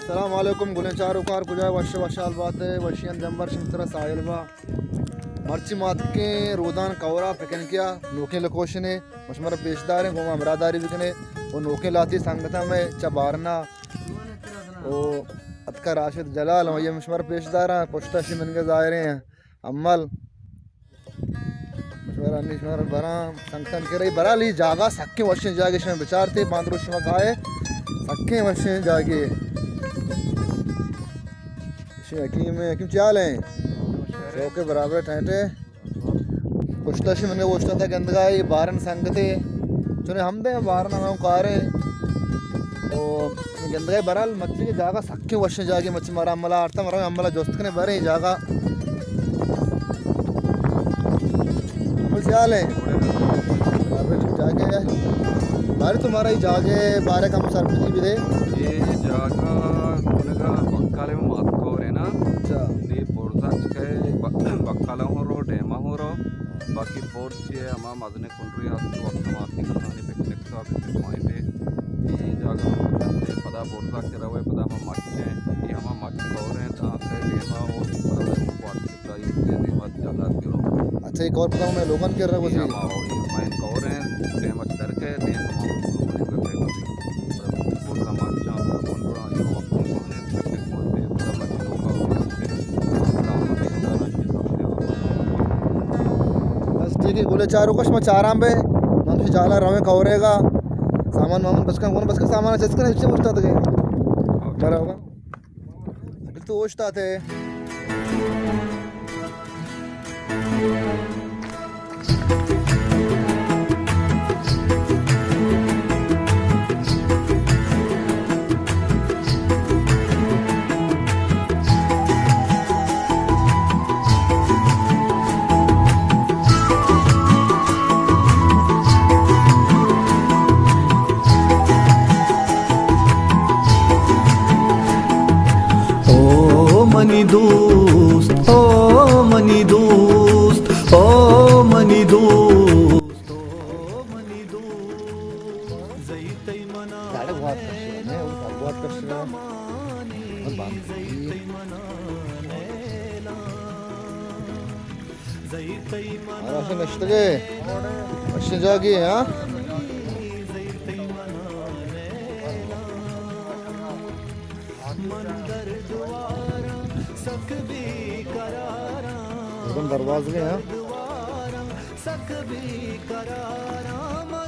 السلام علیکم، گلیں چاروکاں، کجا ئے؟ وش وشحال بات ئے، وشیانی جمبر شمئے سرا ساہیل با۔ مرچی ما اتکیں رودان کئور ءَ پکنکے ءَ، نوکیں لوکیشنے، ما شمارا پیش داریں، گوں ما ہمراہداری بکنے۔ و نوکیں لہتے سنگتاں مئے چہ بارنا و اتکا راشد جلال، ما شمارا پیش داراں، پشتا شی منگے ظاہریں امل۔ شمارا انی شمارا براں سنگتاں کرا، برحال اے جاگہ سکیں وشیں جاگہے، شما بچارتے، باندرو شما کائے، سکیں وشیں جاگہے۔ شی حکیم، حکیم چی حال ایں؟ شوق برابر ٹھیک ئے۔ پشتا شی منگے اوشتاتا گندگا، اے بارن سنگتے۔ چونے ہمدے بارن ہم کارے۔ او گندگا برحال مرچی جاگہ سکیں وشیں جاگہے، مرچی مارا املا آرتا، مارا املا جست کنے بریں جاگہ۔ بس حال ایں۔ ٹھیک ٹھاک ئے۔ بارے تو مارا اے جاگہ بارے کم سرپدی بدے۔ اے جاگہ کنگا بکالے مات کئور ئے نا۔ اچھا۔ اے برزا چکے ب-، بکالا ہوں رو، ڈیما ہوں رو۔ باقی برز چی ئے، ہما مزنیں کنڈرے ہست، وقت ماتی کسانی پکنک تا، پکنک پوائنٹ ئے۔ اے جاگہ ہم چنتے، پدا برزا کہ روے، پدا ہما مچ ئے۔ اے ہما مچ کئور ئے، تاں کہ ڈیما او پدا کوارٹر اچھا، اے کئور پدا مئے لوگان کر رہا گوزی۔ بس ٹھیک ئے، گلیں چاروکاں، شما چاراں بے، من تو جالا رویں کئورے گا، سامان مامان بچکاں گون، بچکاں سامان چست کنے، اچھے اوشتاتے۔ برابر۔ اگر تو اوشتاتے۔ او منی دوست، او منی دوست، او منی دوست، او منی دوست، زئی تئی منا داڑے وات کشے، نے وات کشے۔ آرا شہ نشتگے، وشیں جاگہے، ہاں؟ دروازگے، ہاں؟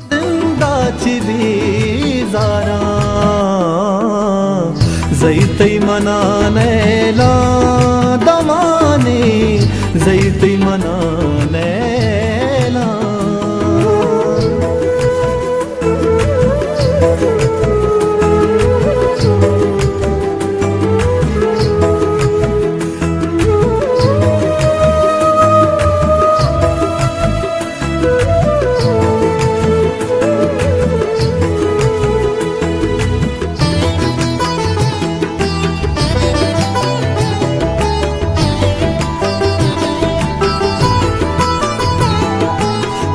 زندہ چہ بیزاراں، زئی تئی منا نیلاں دمانے، زئی تئی منا نیلاں۔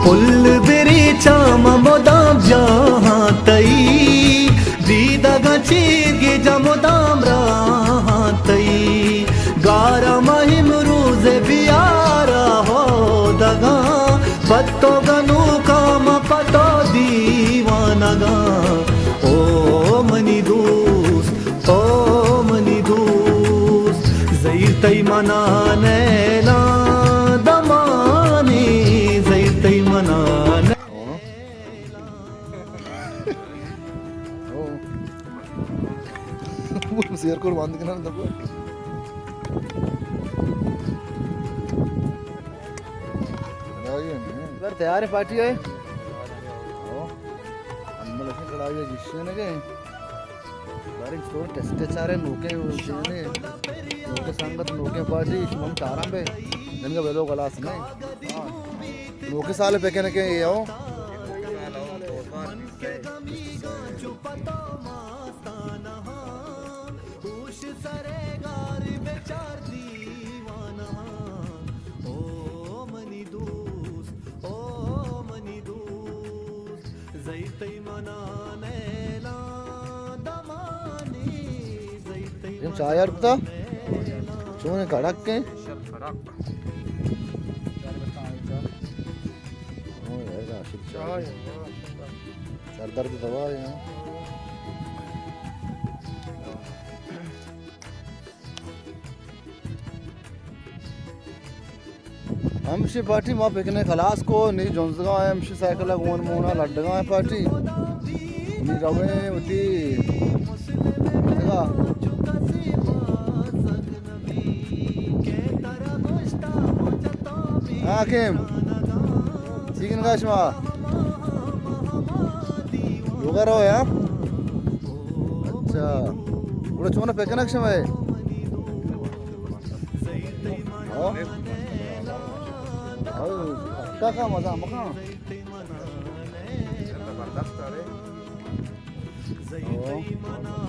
پل بریچاں من مدام جاہاں تئی، دیدگاں چیر گیجاں مدام راہاں تئی۔ گار ءَ مہ امروز ءَ بیار ءَ ہودگاں، پہ تو گنوکاں من پہ تو دیوانگاں۔ او منی دوست، او منی دوست، زئی تئی منا نیلاں دمانے، زئی تئی منا نیلاں۔ سیر کور بند کنن دبو۔ بر تیار ہے پارٹی ہے۔ ہاں۔ ہم لکھیں کڑائی ہے جس سے نہ گئے۔ بارے چور ٹیسٹ چارے نوکے جانے۔ نوکے سنگت نوکے پارٹی شمن چاراں بے۔ جن کا ویلو گلاس نہیں۔ ہاں۔ نوکے سال پہ کہنے کے یہ ہو۔ چاہ یار کتا؟ چون کڑک ہیں؟ او یار، راشد چاہ۔ سر درد دوا ہے۔ ہمشی پارٹی ما پکنک خلاص کو، نی جنزگا ہیں، ہمشی سائیکل گون مونا لڈگا ہیں پارٹی۔ نی رویں وتی۔ حاکم، چیکن کا شما؟ لوگا رو یا؟ اچھا۔ گڑا چون پکنک شما ہے؟ ہاں؟ ہاں، کا کا مزہ مکان؟ زبردست ارے۔ ہاں۔